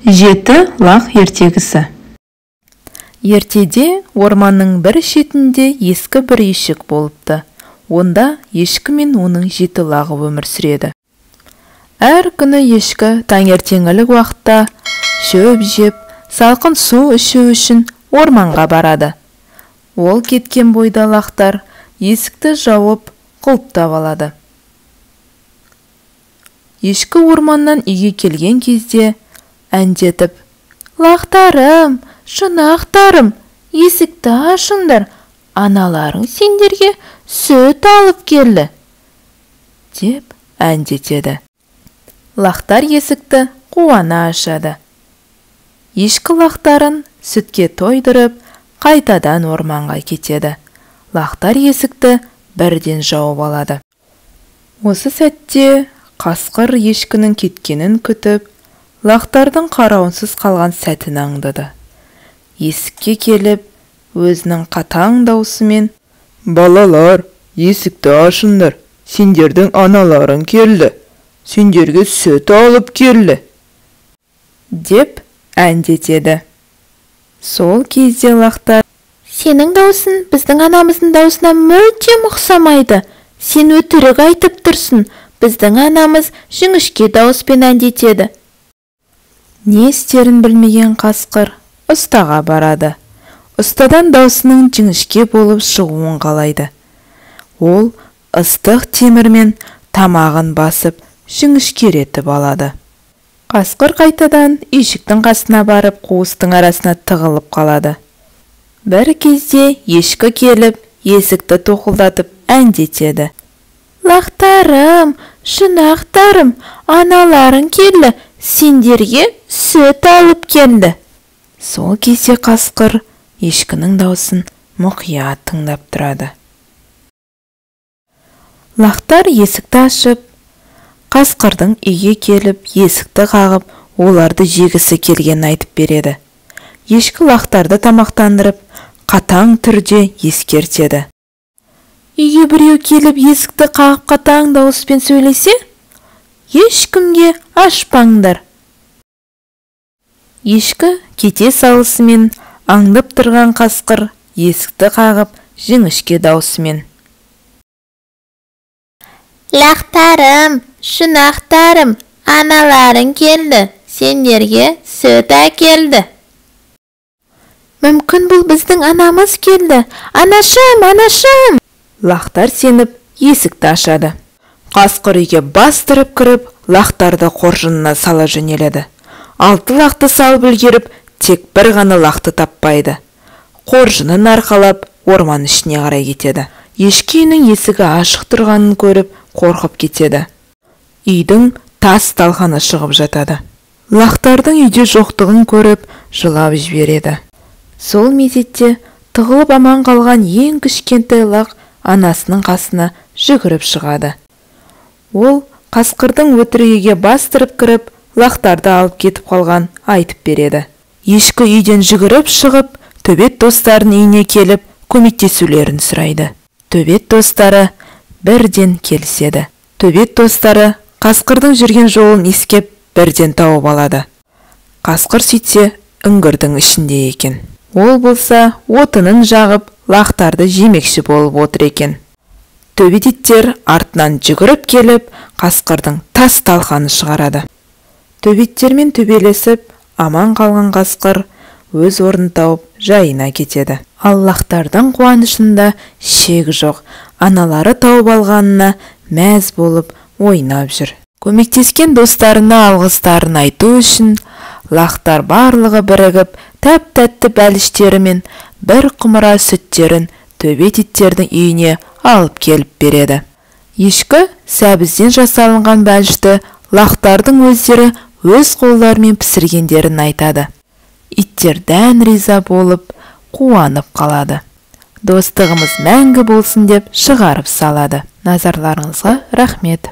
Жеті лақ ертегісі. Ертеде орманның бір шетінде ескі бір үйшік болыпты. Онда ешкі мен оның жеті лағы өмір сүреді. Әр күні ешкі таңертеңгілік уақытта шөп жеп, салқын су ішу үшін орманға барады. Ол кеткен бойда лақтар есікті жауып, құлыптап алады. Ешкі орманнан үйге келген кезде әндетіп: «Лақтарым, шұнақтарым, есікті ашыңдар, аналарың сендерге сүт алып келді», деп әндетеді. Лақтар есікті қуана ашады. Ешкі лақтарын сүтке тойдырып, қайтадан орманға кетеді. Лақтар есікті бірден жауып алады. Осы сәтте қасқыр ешкінің кеткенін күтіп, лақтардың қарауынсыз қалған сәтін аңдыды. Есікке келіп, өзінің қатаң даусымен: «Балалар, есікті ашыңдар, сендердің аналарың келді, сендерге сүт алып келді», деп әндетеді. Сол кезде лақтар: «Сенің даусың біздің анамыздың даусына мүлдем ұқсамайды. Сен өтірік айтып тұрсың, біздің анамыз жіңішке дауыспен әндетеді». Не істерін білмеген қасқыр ұстаға барады. Ұстадан даусының жіңішке болып шығуын қалайды. Ол ыстық темірмен тамағын басып, жіңішкеретіп алады. Қасқыр қайтадан үйшіктің қасына барып, қуыстың арасына тығылып қалады. Бір кезде ешкі келіп, есікті тоқылдатып әндетеді: «Лақтарым, шұнақтарым, аналарың келді, сендерге сүт алып келді». Сол кезде қасқыр ешкінің даусын мұқият тыңдап тұрады. Лақтар есікті ашып, қасқырдың үйге келіп, есікті қағып, оларды жегісі келгенін айтып береді. Ешкі лақтарды тамақтандырып, қатаң түрде ескертеді: «Үйге біреу келіп, есікті қағып, қатаң дауыспен сөйлесе, ешкімге ашпаңдар». Ешкі кете салысымен аңдып тұрған қасқыр есікті қағып, жіңішке даусымен: «Лақтарым, шұнақтарым, аналарың келді, сендерге сүт әкелді». «Мүмкін, бұл біздің анамыз келді. Анашым, анашым!» Лақтар сеніп, есікті ашады. Қасқыр үйге бастырып кіріп, лақтарды қоржынына сала жөнеледі. Алты лақты салып үлгеріп, тек бір ғана лақты таппайды. Қоржынын арқалап, орман ішіне қарай кетеді. Ешкі үйінің есігі ашық тұрғанын көріп, қорқып кетеді. Үйдің тас талқаны шығып жатады. Лақтардың үйде жоқтығын көріп, жылап жібереді. Сол мезетте тығылып аман қалған ең кішкентай лақ анасының қасына жүгіріп шығады. Ол қасқырдың өтірік үйге бастырып кіріп, лақтарды алып кетіп қалған айтып береді. Ешкі үйден жүгіріп шығып, төбет достарының үйіне келіп, көмектесулерін сұрайды. Төбет достары бірден келіседі. Төбет достары қасқырдың жүрген жолын иіскеп, бірден тауып алады. Қасқыр сөйтсе, үңгірдің ішінде екен. Ол болса, отынын жағып, лақтарды жемекші болып отыр екен. Төбет иттер артынан жүгіріп келіп, қасқырдың тас талқанын шығарады. Төбеттермен төбелесіп, аман қалған қасқыр өз орнын тауып, жайына кетеді. Ал лақтардың қуанышында шек жоқ. Аналары тауып алғанына мәз болып ойнап жүр. Көмектескен достарына алғыстарын айту үшін лақтар барлығы бірігіп, тәп-тәтті бәліштері мен бір құмыра сүттерін төбет иттердің үйіне алып келіп береді. Ешкі сәбізден жасалынған бәлішті лақтардың өздері өз қолдарымен пісіргендерін айтады. Иттер дән риза болып, қуанып қалады. Достығымыз мәңгі болсын деп шығарып салады. Назарларыңызға рахмет.